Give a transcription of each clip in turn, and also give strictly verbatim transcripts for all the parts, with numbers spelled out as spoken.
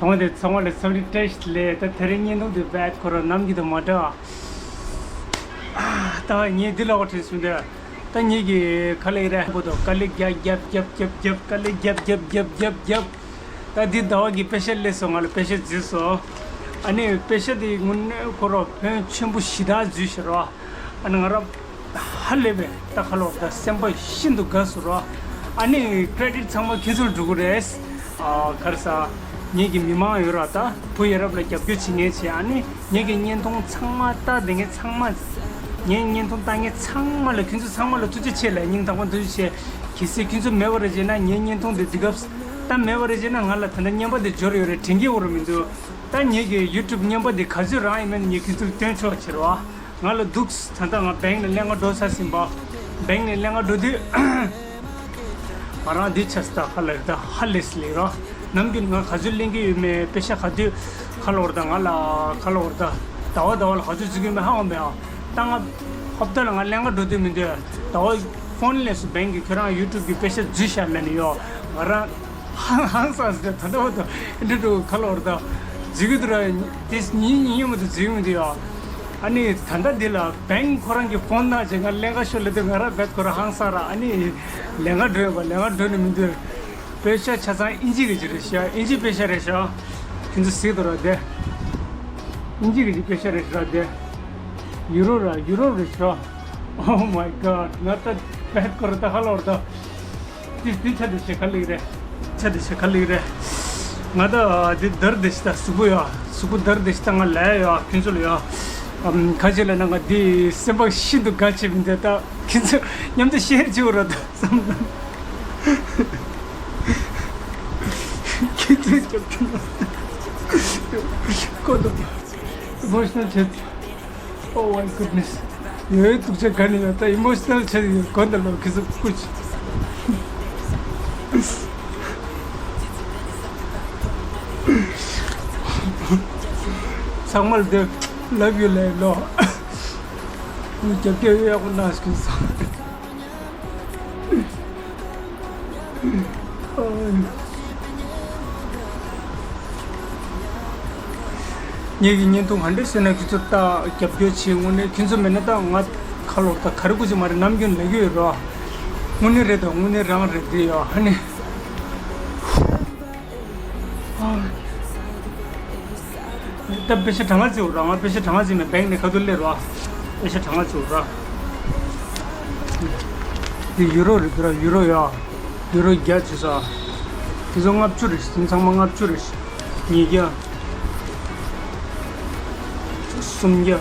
ཚང་མ་དེ་ཚང་མ་ལ་འཚམས་འདྲི་བཀྲ་ཤིས་བདེ་ལེགས། ད་དེ་རིང་བརྙན་ཐུང་དེ་བེད་ཁོ་ར་ནམ་གྱི་དང་མ་འདྲ། ད་ངས་འདི་ལ་བ་དྲན་སོང་དེ། ད་ངེད་ཀྱི་ཁ་ལེགས་རེད་པོ་དོ། དཀའ་ལས་རྒྱབ་རྒྱབ་རྒྱབ་རྒྱབ། དཀའ་ལས་རྒྱབ་རྒྱབ་རྒྱབ་རྒྱབ་རྒྱབ། ད་འདི་ཟླ་བ་གི་པེ་ཤ་སླེབས་སོང་། ང་ལ་པེ་ཤ་བརྗེས་སོང་། ཨ་ནི་པེ་ཤ་དེ་དངོས་གནས་ཁོ་ར་ཕོན་ཆེན་པོ་ཞེ་དྲག་བརྗོད་ཤེས་རོགས། ཨ་ནི་ང་ར་ཧ་ལས་པའི་ད་ཁ་ལོ་ད་སེམས་པ་ཤིན་ཏུ་དགའ་སོང་རོགས། ཨ་ནི་ཀྲེ་ཌིཊ་ཚང་མ་ཁྱེད་ཚོར་འགྲོ་གི་རེད། ཨ་ག་རེ་ཟ། ངེད་ཀྱི་མི་མང་ཡོད་ར། ད་བུ་ཡ་རབས་ལ་རྒྱབ་སྐྱོར་བྱེད་མཁན་བྱས། ཨ་ནི་ངེད་ཀྱི་བརྙན་ཐུང་ཚང་མ་ལྟ་བསྡད་མཁན་ཚང་མ། ངའི་བརྙན་ཐུང་ལྟ་མཁན་ཚང་མ་ལ་ཁྱེད་ཚོ་ཚང་མ་ལ་ཐུགས་རྗེ་ཆེ་ལ་སྙིང་ཐག་པ་ཐུགས་རྗེ་ཆེ། གལ་སྲིད་ཁྱེད་ཚོ་མེད་པ་རེད་བྱས་ན་ངའི་བརྙན་ཐུང་འདི་འདི་སྐབས་ད་མེད་པ་རེད་བྱས་ན། ང་ལ་ད་ལྟ་བརྙན་པ་འདི་འབྱོར་ཡོད་རེད་དྲན་གྱི་འོ་ར་མི་འདུག་ད་ངེད་ཀྱི་ཡུ་ཊུབ་བརྙན་པ་འདི་ག་ཚོད་རང་ཡིན་མིན་ངས་ཁྱེད་ཚོར་སྟོན་ཆོག་ཕྱིར་བ། ང་ལ་འདུག་ད་ལྟ་ང་བེང་ནས་ཀླད་ཀོར་འགྲོ་ཚར་ཟིན་པ། བེང་ནས་ཀླད་ཀོར་འགྲོ་དུས། ང་རང་འདི་ཆགས་སི་ད་ཧ་ལས་ད་ཧ་ལས་སི་ལས་ར། ནམ་རྒྱུན་ང་ག་ཚོད་ལེན་གྱི་ཡོད་མེད། པེ་ཤ་ག་དུས་ཁ་ལོ་བར་ད་ང་ལ་ཁ་ལོ་བར་ད་ཟླ་བ་ཟླ་བ་ལ་ག་ཚོད་བརྩི་གི་ཡོད་མེད་ཧ་གོ་མེད་ཨ། ད་ང་ཧོབ་ཏ་ལ་ང་ཀླད་ཀོར་འགྲོ་དུས་མི་འདུག་ཟླ་བ་ཕོན་ལས་སུ་བེང་གི་ཁྱོད་རང་ཡུ་ཊུབ་གི་པེ་ཤ་འཛུལ་ཤག་ལབ་ནས་ཡོད། ང་རང་ཧང་ཧང་སངས་སི་ད་ད་ད་བ་ད་འདི་འགྲོ་ཁ་ལོ་བར་ད་འཛུལ་གི་འདུག་ར། དེ་ཉིན་ཉིན་ཉིན་མ་ད་འཛུལ་གི་མི་འདུག་ཡ། ཨ་ནི་ད་ལྟ་འདི་ལ་བེང་ཁོ་རང་གི་ཕོན་ནང་བྱས་ང་ཀླད་ཀོར་ཤོར་ལབ་དུས་ང་རང་རྦད་ཁོ་རང་ཧང་སངས་ར། ཨ་ནི་ཀླད་ཀོར་འགྲོ་ཡོད་པ་ཀླད་ཀོར་འགྲོ་ནི་མི་འདུག་པེ་ཤ་ཆ་ཚང་ཨིན་ཇི་གི་ཅིག་རེད་ཤག་ཨིན་ཇི་པེ་ཤ་རེད་ཤག་ཁྱེད་ཚོ་གཟིགས་དང་ར་དེ། ཨིན་ཇི་གི་ཅིག་པེ་ཤ་རེད་ཤག་དེ། ཡུ་རོ་ར་ཡུ་རོ་རེད་ཤག Oh my god. ང་ད་རྦད་ཁོ་རང་ད་ཧ་ལོ་བར་ད། འདི་འདི་ཆ་འདི་ཆ་ག་ལེགས་རེད། ཆ་འདི་ཆ་ག་ལེགས་རེད། ང་ད་འདི་དར་འདི་ཤི་ད་གཟུགས་པོ་ཡ། གཟུགས་པོ་དར་འདི་ཤི་ད་ང་ལས་ཡ་ཁྱོད་ཚོ་ལ་ཡ། ཨམ་ཁ་ཆེ་ལ་ན་ང་འདི་སེམས་པ་ཤིན་ཏུ་དགའ་ཆེ་མི་འདི་ད་ཁྱེད་ཚོ་མཉམ་དུ་ཤེར་བྱེད་འོ་ར་ད་བསམ་ན། ཁྱེད་ཚོས་སྐྱབས་བཅོལ་གནང་། ཀོ་ད་ཨི་མོ་ཤི་ནལ་བྱེད། Oh my goodness. ཡོད་ཐུགས་རྗེ་ག་ནས་ཡོད་ད་ཨི་མོ་ཤི་ནལ་བྱས་ཡོད་གོ་འདི་ལ་ཁི་ཟུག་ཀུ་ཅི། ཚང་མ་ལ་དེ་love you ལབ་ལོ། རྒྱབ་སྐྱོར་ཡག་པོ་གནང་ཞིག་སོང་། ངེད་ཀྱི་བརྙན་ཐུང་ག་འདྲས་བཟོས་ན་ཁྱེད་ཚོ་ལྟ་རྒྱབ་སྐྱོར་བྱེད། དངོས་གནས་ཁྱེད་ཚོ་མེད་ན་ད་ང་ཁ་ལོ་ད་ག་རེ་དགོས་ཀྱི་མ་རེད། ནམ་རྒྱུན་ལབ་ཀྱི་ཡོད་རོ། དངོས་གནས་རེད་ད་དངོས་གནས་རང་རེད་དེ་ཡོ་ཧ་ནི། ད་པེ་ཤ་གྲངས་ཀ་བརྩིའོ་ར། ང་པེ་ཤ་གྲངས་ཀ་བརྩིས་ནས་བེང་ནས་ཁ་ཐུག་སླེབས་ར། པེ་ཤ་གྲངས་ཀ་བརྩིའོ་ར། འདི་ཡུ་རོ་རེད་འདུག་ར། ཡུ་རོ་ཡ། ཡུ་རོ་བརྒྱ་བྱས་ས། དེ་ཚོ་ལྔ་བཅུ་རེད། དེ་ཚང་མ་ལྔ་བཅུ་རེད། ཉིས་བརྒྱ། སུམ་བརྒྱ།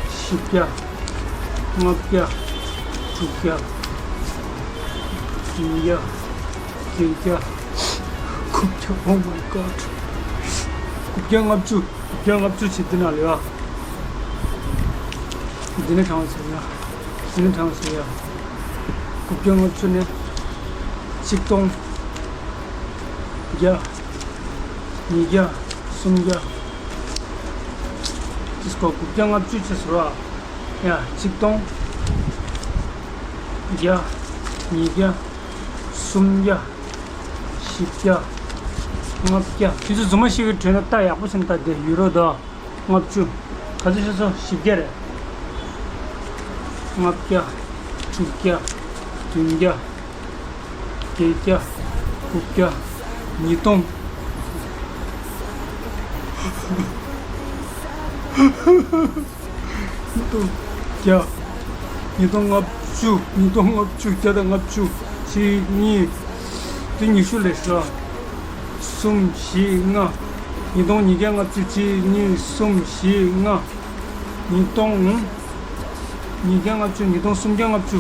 བཞི་བརྒྱ། ལྔ་བརྒྱ། དྲུག་བརྒྱ། བདུན་བརྒྱ། བརྒྱད་བརྒྱ། དགུ་བརྒྱ། Oh my god. དགུ་བརྒྱ་ལྔ་བཅུ། དགུ་བརྒྱ་ལྔ་བཅུ་བྱས་འདི་ན་ལས་ཡ། འདི་ནས་གྲངས་བྱས་ཡ། འདི་ནས་གྲངས་བྱས་ཡ། དགུ་བརྒྱ་ལྔ་བཅུ་ནས་ཆིག་སྟོང་བརྒྱ། ཉིས་བརྒྱ། སུམ་བརྒྱ། དེ་སྐོར་དགུ་བརྒྱ་ལྔ་བཅུ་བྱས་སོང་ར། ཡ། ཆིག་སྟོང་བརྒྱ། ཉིས་བརྒྱ། སུམ་བརྒྱ། བཞི་བརྒྱ། ལྔ་བརྒྱ། ཁྱེད་ཚོ་རྫུན་མ་ཤོད་ཀྱི་བྲོས་ན་ལྟ་ཡག་པོ་བྱས་ནས་ལྟ། དེ་ཡུ་རོ་དོ། ལྔ་བཅུ། ག་ཚོད་ཤོད་སོང་། བཞི་བརྒྱ་རེད། ལྔ་བརྒྱ། དྲུག་བརྒྱ། བདུན་བརྒྱ། བརྒྱད་བརྒྱ། དགུ་བརྒྱ། ཉིས་སྟོང་། ཉིས་སྟོང་བརྒྱ། ཉིས་སྟོང་ལྔ་བཅུ། ཉིས་སྟོང་ལྔ་བཅུ། བརྒྱ་དང་ལྔ་བཅུ། གཅིག་གཉིས། དེ་ཉི་ཤུ་ལས་ཤོག་གསུམ་བཞི་ལྔ། ཉིས་སྟོང་ཉིས་བརྒྱ་ལྔ་བཅུ། གཅིག་གཉིས་གསུམ་བཞི་ལྔ། ཉིས་སྟོང་ཉིས་བརྒྱ་ལྔ་བཅུ། ཉིས་སྟོང་སུམ་བརྒྱ་ལྔ་བཅུ།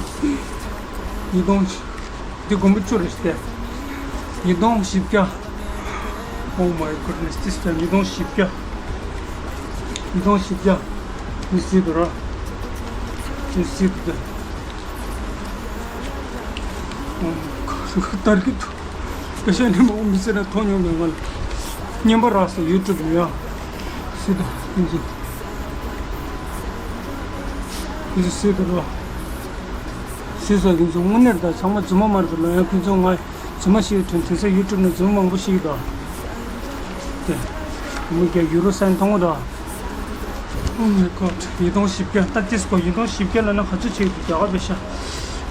ཉིས་སྟོང་། འདི་སྒོར་མོ་བཅུ་རེད་ཤག་སྟེ། ཉིས་སྟོང་བཞི་བརྒྱ། Oh my goodness, this is ཉིས་སྟོང་བཞི་བརྒྱ། ཉིས་སྟོང་བཞི་བརྒྱ། འདི་གཟིགས་དང་ར། འདི་གཟིགས་དང་། Oh my god, ལྟར་གི་འདུག་པེ་ཤ་ནི་མང་པོ་མི་ཟེར་ན་མཐོང་མྱོང་མེད་ང་ལ། བརྙན་པར་རག་སོང་ཡུ་ཊུབ་ནས་ཡ། གཟིགས་དང་། འདི་གཟིགས། འདི་གཟིགས་དང་ར། གཟིགས་སོང་། ཁྱེད་ཚོ་དངོས་གནས་ད་ཚང་མ་རྫུན་མ་མ་རེད་ལ། ཡང་ཁྱེད་ཚོ་ང་རྫུན་མ་ཞིག་དྲན། དེང་སང་ཡུ་ཊུབ་ནས་རྫུན་མ་མང་པོ་ཞིག་ད། མི་བརྒྱ་ཡུ་རོ་སན་མཐོང་གོ་ད། Oh my god. ཉིས་སྟོང་བཞི་བརྒྱ། ད་ཏིས་ཀོ་ཉིས་སྟོང་བཞི་བརྒྱ་ལབ་ན་ག་ཚོད་ཆེ་གི་འདུག་རྒྱ་གར་པེ་ཤ།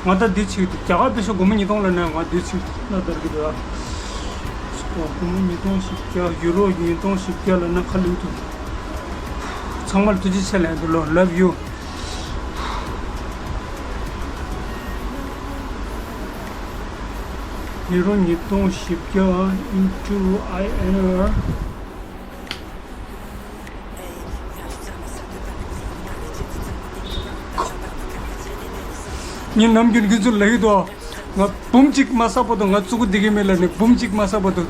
ང་ད་འདི་ཆེ་གི་འདུག་རྒྱ་གར་པེ་ཤ་སྒོར་མོ་ཉིས་སྟོང་ལབ་ན་ང་འདི་ཆེ་གི་འདུག་ན་དར་གི་འདུག་ཨ། སྒོར་མོ་ཉིས་སྟོང་བཞི་བརྒྱ། ཡུ་རོ་ཉིས་སྟོང་བཞི་བརྒྱ་ལབ་ན་ཁ་ལུས་འདུག་ཚང་མ་ལ་ཐུགས་རྗེ་ཆེ་ལབ་འདུག་ལོ། Love you. ཡུ་རོ་ཉིས་སྟོང་བཞི་བརྒྱ་into I N R. ངས་ནམ་རྒྱུན་ཁྱོད་ཚོར་ལབ་ཀྱི་འདུག་ང་འབུམ་གཅིག་མ་བསགས་བར་དུ་ང་ཚུགས་པ་འདི་གི་མེད་ལབ་ནས། འབུམ་གཅིག་མ་བསགས་བར་དུ།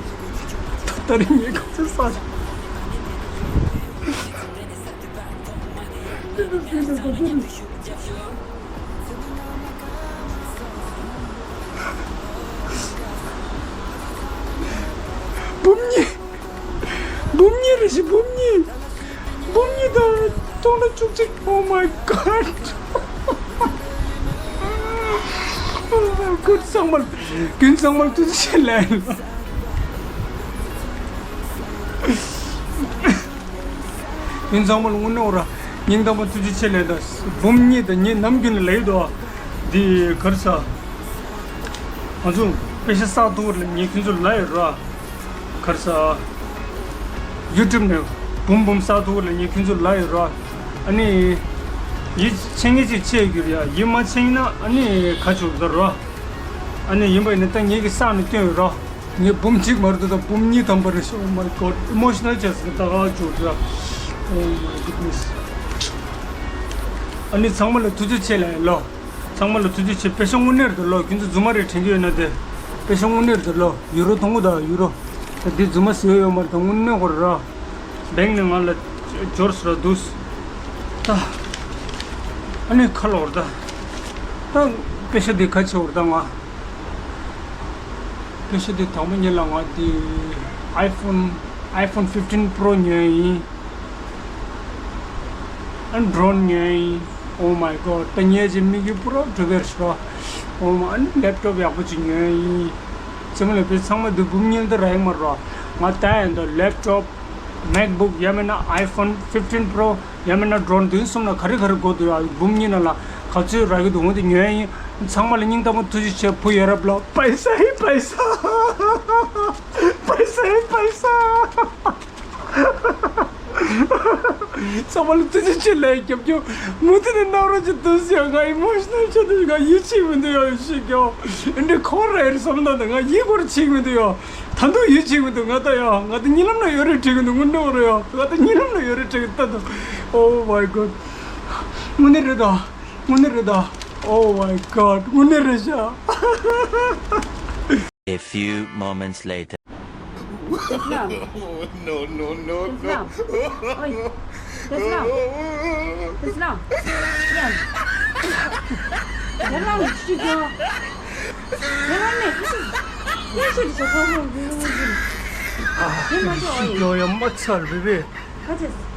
ད་ད་རིང་ངས་ག་ཚོད་བསགས། འབུམ་གཉིས། འབུམ་གཉིས་རེད་ཤི། འབུམ་གཉིས། འབུམ་གཉིས་དང་སྟོང་ཕྲག་བཅུ་གཅིག Oh my god. Oh my god. ཚང་མར། ཀུན་ཚང་མར་ཐུགས་རྗེ་ཆེ་ལབ། ཀུན་ཚང་མར་དངོས་གནས་འོ་ར། སྙིང་ཐག་པ་ཐུགས་རྗེ་ཆེ་ལབ་ད། འབུམ་གཉིས་དང་ངས་ནམ་རྒྱུན་ལ་ལབ་ཡོད་དོ། འདི་གར་ས། ང་ཚོ་པེ་ཤ་བསགས་ཐུབ་པ་ལ་ངས་ཁྱོད་ཚོ་ལབ་ཡོད་ར། གར་ས། ཡུ་ཊུབ་ནས་འབུམ་འབུམ་བསགས་ཐུབ་པ་ལ་ངས་ཁྱོད་ཚོ་ལབ་ཡོད་ར། ཨ་ནི། ཡིད་ཆེས་མཁན་ཅིག་ཆེས་གྱུར་ཡ། ཡིད་མ་ཆེས་ན་ཨ་ནི་ག་ཆོག་ད་ར། ཨ་ནི་ཡིན་པ་ཡིན་ན་ད་ངེད་ཀྱི་བསགས་ནས་བཏོན་ཡོད་ར། ངས་འབུམ་གཅིག་མ་རེད་ད། འབུམ་གཉིས་ཐམ་པ་རེད། Oh my god. Emotional བྱས་སོང་ད་ག་ཆོག་ད། Oh my goodness. ཨ་ནི་ཚང་མ་ལ་ཐུགས་རྗེ་ཆེ་ལབ་ཡ་ལོ། ཚང་མ་ལ་ཐུགས་རྗེ་ཆེ། པེ་ཤ་དངོས་གནས་རེད་ལོ། ཁྱོད་ཚོ་རྫུན་མ་རེད་དྲན་གྱི་ཡོད་ན་དེ། པེ་ཤ་དངོས་གནས་རེད་ལོ། ཡུ་རོ་མཐོང་གོ་ད་ཡུ་རོ། ད་འདི་རྫུན་མ་ཟེར་ཡོད་མ་རེད་ད། དངོས་གནས་ཁོ་ར། བེང་ནས་ང་ལ་འབྱོར་སོང་ར་འདུག་ད། ཨ་ནི་ཁ་ལོ་ར་ད། ད་པེ་ཤ་འདི་ག་ཆེ་བ་ར་ད་ང་། པེ་ཤ་འདི་དང་པོ་ཉིད་ལ་ང་འདི་iPhone, iPhone fifteen Pro ཉོས་ཡིན། ཨ་ནི་ཌོ་རོན་ཉོས་ཡིན། Oh my god. ད་ཉལ་ཅིག་མིག་གི་པུ་རོ་གྲུ་བེར་ཤོ། Oh my. ཨ་ནི་ལེབ་ཊོབ་ཡག་པོ་ཅིག་ཉོས་ཡིན། ཚང་མ་ལ་པེ་ཚང་མ་འདི་འབུམ་གཉིས་ད་ར་ཡིན་མ་རོ། ང་ད་ཡིན་ད་ལེབ་ཊོབ། MacBook ཡང་མིན་ན་iPhone fifteen Pro ཡང་མིན་ན་ཌོ་རོན་འདི་གསུམ་ལ་ག་རེ་ག་རེ་དགོས་འདུག་ཡ། འབུམ་གཉིས་ནང་ལ་ག་ཚོད་རག་གི་འདུག་འོ་འདི་ཉོས་ཡིན། ཚང་མ་ལ་སྙིང་ཐག་པ་ཐུགས་རྗེ་ཆེ། བུ་ཡ་རབས་ལ་པེ་ཤ་ཧི་པེ་ཤ། པེ་ཤ་ཧི་པེ་ཤ། ཚང་མ་ལ་ཐུགས་རྗེ་ཆེ་ལབ་རྒྱབ་སྐྱོར། མུ་མཐུད་ནས་གནང་རོགས་ཅིག་འདུག་ཟེར། ང་ཨི་མོ་ཤི་ནལ་ཆགས་འདུག་ང་ཡིད་ཆེས་མི་འདུག་ཡ། ཡིད་ཆེས་ཀྱང་འདི་འདྲ་ཁོ་ར་ཡེར་བསམ་ན་ད་ང་ཡིད་སྐོར་ཆེས་མི་འདུག་ཡ། ད་དུང་ཡིད་ཆེས་མི་འདུག་ང་ད་ཡ། ང་ད་གཉིད་ལམ་ན་ཡོད་རེད་དྲན་གྱི་འདུག་དངོས་གནས་རེད་ཡ། ང་ད་གཉིད་ལམ་ན་ཡོད་རེད་དྲན་གྱི་འདུག Oh my god. དངོས་གནས་རེད་ད། དངོས་གནས་རེད་ད། Oh my god. དངོས་གནས་རེད་ཤག A few moments later. Teslam. No, no, no, no. Teslam. Oi. Teslam. Teslam. Teslam. Teslam. Teslam. ཨ། དེ་མ་ཤི་གྱོ་ཡ་མ་ཚར་བེ་བེ།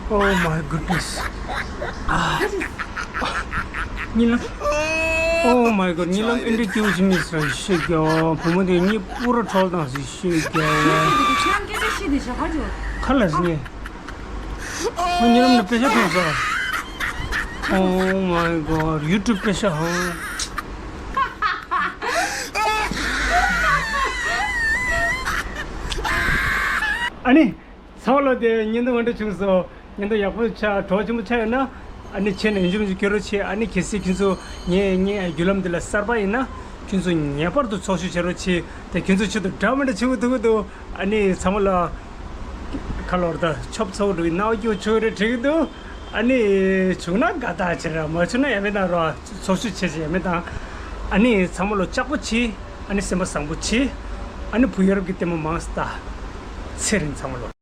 Oh my goodness. གཉིད་ལམ། Oh my god. གཉིད་ལམ་ཨེ་འདྲ་སྐྱིད་པོ་ཞིག་མེད་ཟེར་ཤི་གྱོ། བུ་མོ་དེ་གཉིད་པུ་ར་འཕྲོག་བཏང་ཟིག་ཤི་གྱོ། ཁ་ལ་ཟིག་ངས། ཁོ་གཉིད་ལམ་ནས་པེ་ཤ་ཐོབ་ས། Oh my god. ཡུ་ཊུབ་པེ་ཤ་ཧང་། ཨ་ནི། ཚང་མ་ལ་དེ་བརྙན་ཐུང་འདྲ་བྱུང་སོང་། བརྙན་ཐུང་ཡག་པོ་ཆགས། གྲོགས་ཆེན་པོ་ཆགས་ཡོད་ན། ཨ་ནི་ཆེ་ནས་ཡིན་གཅིག་མིན་གཅིག་ཁྱེད་རོགས་བྱེད། ཨ་ནི་གལ་སྲིད་ཁྱེད་ཚོ་ངའི་ངའི་བརྒྱུད་ལམ་འདི་ལ་གསར་པ་ཡིན་ན། ཁྱེད་ཚོ་ངེས་པར་དུ་ཚོགས་ཞུགས་བྱེད་རོགས་བྱེད། དེ་ཁྱེད་ཚོ་ཆེད་དུ་འདྲ་མི་འདྲ་བྱེད་དགོས་ཐུག་གི་འདུག་ཨ་ནི་ཚང་མ་ལ་ཁ་ལོར་ད་ཆོབ་ཚོགས་འགྲོ་གི་སྣང་བ་སྐྱིད་པོ་བྱུང་རེད་དྲན་གི་འདུག་ཨ་ནི་བྱུང་ན་དགའ་རྟགས་བྱེད་ར། མ་བྱུང་ན་ཡ་མེད་དང་ར། ཚོགས་ཞུགས་བྱེད་ཅེས་ཡ་མེད་དང་། ཨ་ནི་ཚང་མ་ལ་ལྕགས་པོ་བྱེད། ཨ་ནི་སེམས་པ་བཟང་པོ་བྱེད། ཨ་ནི་བུ་ཡ་རབས་ཀྱི་ལྟད་མོ་མང་སྟེ། ཚེ་རིང་ཚང་མ་ལ།